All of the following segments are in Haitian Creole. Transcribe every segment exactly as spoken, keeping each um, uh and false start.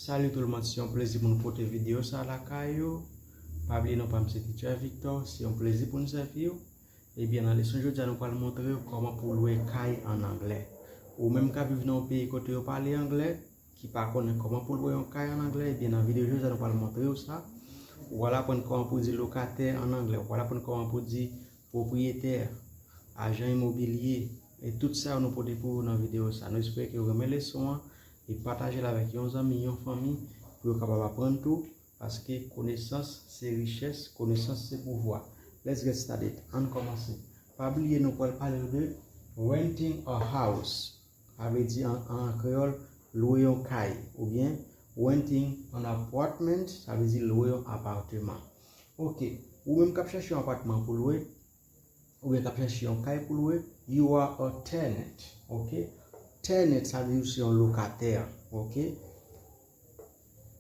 Salut tout le monde, se yon plezi pou nou pote videyo sa lakay ou. Pa bliye non pa m se Teacher Victor, se yon plezi pou nou sèvi w. Ebyen, nan leson jodi a, nou pral montre w kòman pou lwe kay an anglè. Ou menm k ap viv nan yon peyi kote yo pale anglè, ki pa konnen kòman pou lwe yon kay an anglè, ebyen, nan videyo jodi a, nou pral montre w sa. Ou pral aprann kòman pou di lokatè an anglè, ou pral aprann kòman pou di pwopriyetè, ajan imobilye, e tout sa yo nou pote pou ou nan videyo sa. Nou espere ke w renmen leson an, e pataje l avèk yon zanmi, yon fanmi, pou yo kapab aprann tou, paske konesans se richès, konesans se pouvwa. Let's get started. Ann kòmanse. Pa bliye nou pral pale de renting a house. Sa vle di an, an kreyòl, lwe yon kay, oubyen renting an apartment, sa vle di lwe yon apatman. Ok, ou menm k ap chèche yon apatman pou lwe, oubyen k ap chèche yon kay pou lwe, you are a tenant, ok? Tenant, sa vle di ou se yon lokatè, ok?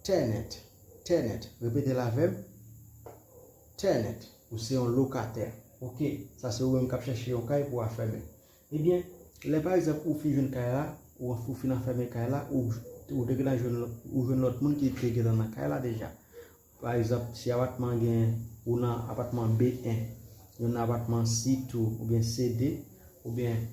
Tenant, tenant, repete l avè m, tenant, ou se yon lokatè, ok? Sa se ou menm k ap chèche yon kay pou afèmen. Ebyen, lè pa egzanp ou fin jwenn kay la, ou, ou fin afèmen kay la, ou, ou te gentan jwenn lòt, ou jwenn lòt moun ki te gentan nan kay la deja. Pa egzanp, si apatman gen, ou nan apatman B en, yo nan apatman C two, oubyen C de, oubyen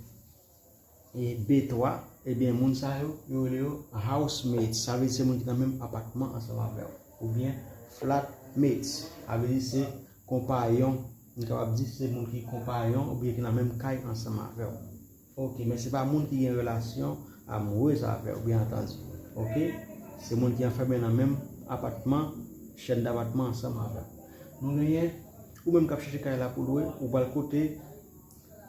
e, B twa, ebyen, moun sa yo, yo rele yo housemates. Sa vle di se moun ki nan menm apatman ansanm avè w. Oubyen flatmates, sa vle di se konpayon. Nou kapab di se moun ki konpayon oubyen ki nan menm kay ansanm avè w. Ok, men se pa moun ki gen relasyon amourez avè w, byen antandi. Ok? Se moun ki anfèmen nan menm apatman, chèn dapatman ansanm avè w. Nou genyen, ou menm k ap chèche kay la pou lwe, ou pral kote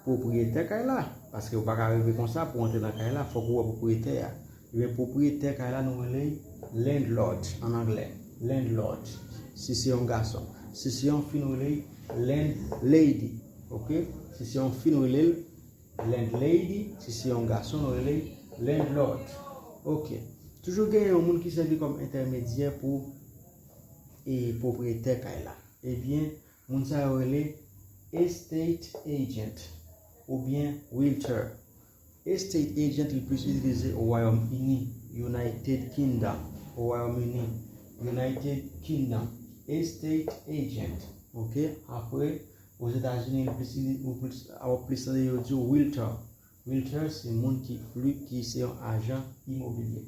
pwopriyetè kay la. Paske ou pa ka rive konsa pou w antre nan kay la, fòk ou wè pwopriyetè a. Ebyen, pwopriyetè kay la, nou rele l landlord an anglè. Landlord. Si se yon gason. Si se yon fi, nou rele l landlady. Ok? Si se yon fi, nou rele l landlady. Si se yon gason, nou rele l landlord. Ok. Toujou gen yon moun ki sèvi kòm entèmedyè pou e pwopriyetè kay la. Ebyen, moun sa yo rele estate agent oubyen realtor. Estate agent li plis itilize o Wayòm Ini, United Kingdom, o Wayòm Ini, United Kingdom, estate agent, ok? Apre, Ozetazini, li plis, ou plis, ou plis tande yo di realtor. Realtor se moun ki, ki se yon ajan imobilye.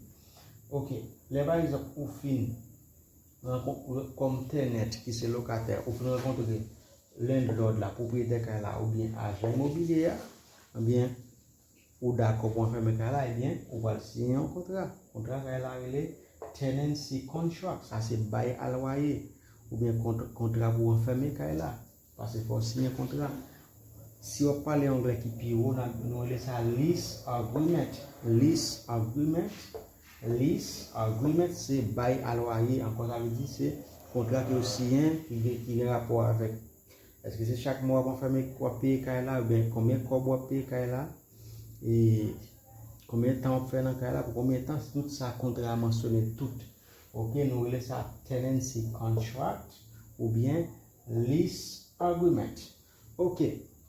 Ok, lè pa egzanp ou fin rankon-, kòm tenant ki se lokatè, ou fin rankontre landlord la, pwopriyetè kay la, oubyen ajan imobilye a, ebyen, ou dakò pou anfèmen kay la, ebyen, ou pral siyen yon kontra. Kontra kay la rele tenancy contract, sa se bay a lwaye, oubyen kont-, kontra pou anfèmen kay la. Paske fò w siyen kontra. Si w ap pale anglè ki pi wo, n ap, nou rele sa lease agreement. Lease agreement. Lease agreement se bay a lwaye ankò, sa vle di se kontra ke w siyen ki gen, ki gen rapò avèk èske se chak mwa w ap anfèmen, w ap peye kay la, oubyen konbyen kòb w ap peye kay la, e konbyen tan w ap fè nan kay la, pou konbyen tan, tout sa kontra a mansyone tout. Ok, nou rele sa tenancy contract oubyen lease agreement. Ok,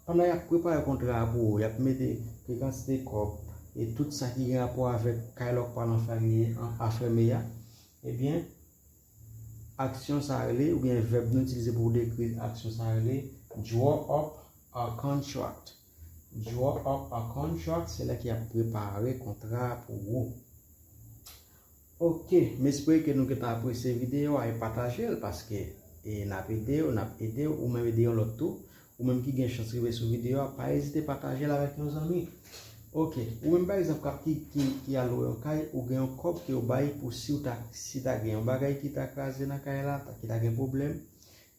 pandan y ap prepare kontra a pou ou, y ap mete ki kantite kòb e tout sa ki gen rapò avèk kay la w pral anfèmen, an-, afèmen a, ebyen, aksyon sa rele, oubyen vèb nou itilize pou dekri aksyon sa rele, draw up a contract. Draw up a contract, se lè ke y ap prepare kontra a pou ou. Ok, m espere ke nou gentan apresye videyo a e pataje l, paske e n ap ede w, n ap ede w, ou menm ede yon lòt tou. Ou menm ki gen chans rive sou videyo a, pa ezite pataje l avèk yon zanmi. Ok, ou menm pa egzanp k ap ki, ki, ki al lwe yon kay, ou gen yon kòb ke w bay pou si w ta, si ta gen yon bagay ki ta kraze nan kay la, ta, ki ta gen pwoblèm,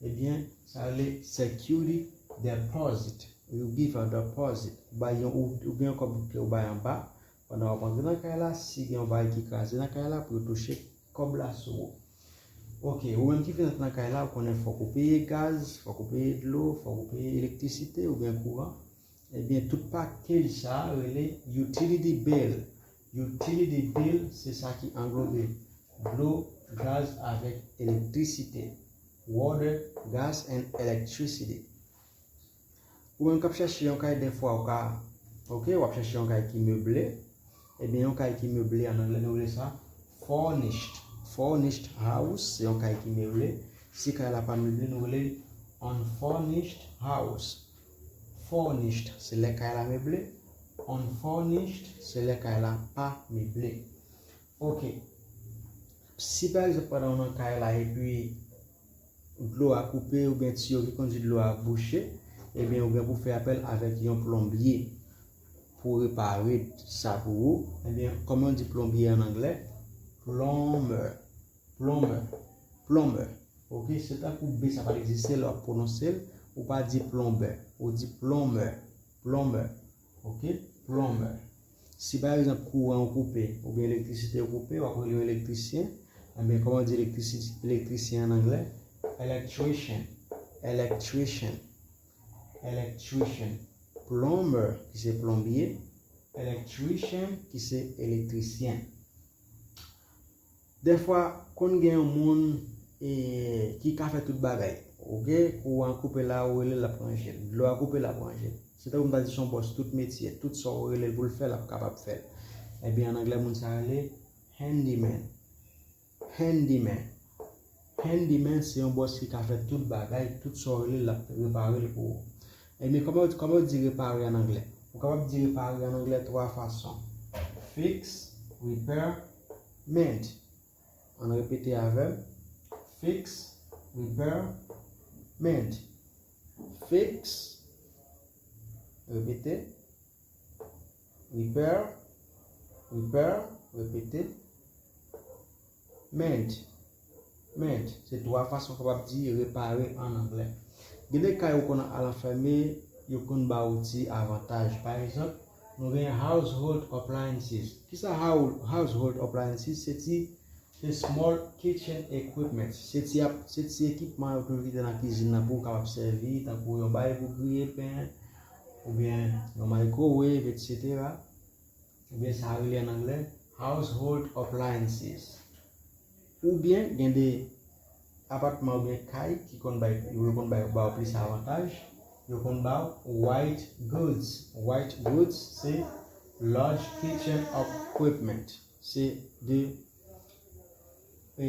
ebyen, sa rele security deposit. You give a deposit. Ou bay yon, ou, ou gen yon kòb ke w bay anba, pandan w ap antre nan kay la, si gen yon bagay ki kraze nan kay la, pou yo touche kòb la sou ou. Ok, ou menm ki vin antre nan kay la, ou konnen fòk ou peye gaz, fòk ou peye dlo, fòk ou peye elektrisite oubyen kouran. Ebyen, tout package sa a rele utility bill. Utility bill, se sa ki anglobe dlo, gaz avèk elektrisite. Water, gas and electricity. Ou menm k ap chèche yon kay, dèfwa ou ka, ok, w ap chèche yon kay ki meble. Ebyen, yon kay ki meble, an anglè, nou rele sa furnished. Furnished house, se yon kay ki meble. Si kay la pa meble, nou rele unfurnished house. Furnished, se lè kay la meble. Unfurnished, se lè kay la pa meble. Ok. Si pa egzanp, pandan w nan kay la epi dlo a koupe oubyen tiyo ki kondui dlo a bouche, ebyen ou gen pou fè apèl avèk yon plonbye pou repare sa pou ou. Ebyen, kòman yo di plonbye an anglè? Plumber. Plumber. Plumber. Ok, se tankou B sa pa t egziste lè w ap pwononse l, ou pa di plonbè, ou di plonmè. Plonmè. Ok? Plonmè. Si pa egzanp kouran ou koupe, oubyen elektrisite ou koupe, w ap rele yon elektrisyen. Ebyen, kòman yo di elektrisyen an anglè? Electrician. Electrician. Electrician. Plumber, ki se plonbye. Electrician, ki se elektrisyen. Dèfwa, konn gen yon moun e, ki ka fè tout bagay. Ok? Kouran koupe la, ou rele l, l ap ranje l. Dlo a koupe, l ap ranje l. Se tankou m ta di se yon bòs tout metye, tout sa ou rele l pou l fè, l ap kapab fè l. Ebyen, an anglè, moun sa rele handyman. Handyman. Handyman, se yon bòs ki ka fè tout bagay, tout sa ou rele l, l ap repare l pou ou. Ebyen, kòman, kòman yo di repare an anglè? Ou kapab di repare an anglè twa fason. Fix, repair, mend. Ann repete avè m. Fix, repair, mend. Fix, repete. Repair, repair, repete. Mend, mend. Se twa fason w kapab di repare an anglè. Gen de kay ou konn al anfème, yo konn ba ou ti avantaj. Pa egzanp, nou gen household appliances. Kisa hou-, household appliances? Se ti, se small kitchen equipment. Se ti ap-, se ti ekipman yo toujou kite nan kizin nan pou w kapab sèvi, tankou yon bagay pou griye pen, oubyen yon microwave, et cetera. Oubyen sa rele an anglè household appliances. Oubyen gen de apatman oubyen kay ki konn bay, yo konn bay, ba w plis avantaj. Yo konn ba w white goods. White goods, se large kitchen equipment. Se de, e,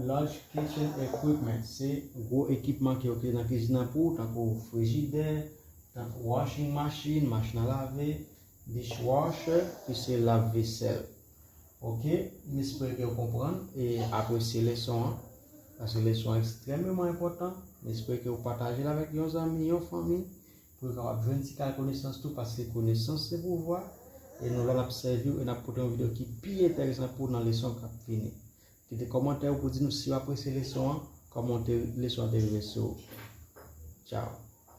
large kitchen equipment. Se gwo ekipman ki yo kite nan kizin nan pou ou, tankou frijidè, tankou washing machine, machin a lave, dishwasher, ki se lav vesèl. Ok, m espere ke w konprann e apresye leson an, paske leson an ekstrèmeman enpòtan. M espere ke w pataje l avèk yon zanmi, yon fanmi, pou yo kapab jwenn ti kal konesans tou, paske konesans se pouvwa. E nou la n ap sèvi w e n ap pote yon videyo ki pi enteresan pou w nan leson k ap vini. Kite kòmantè w pou di nou si w apresye leson an, kòman w te, leson an te rive sou ou. Tchao.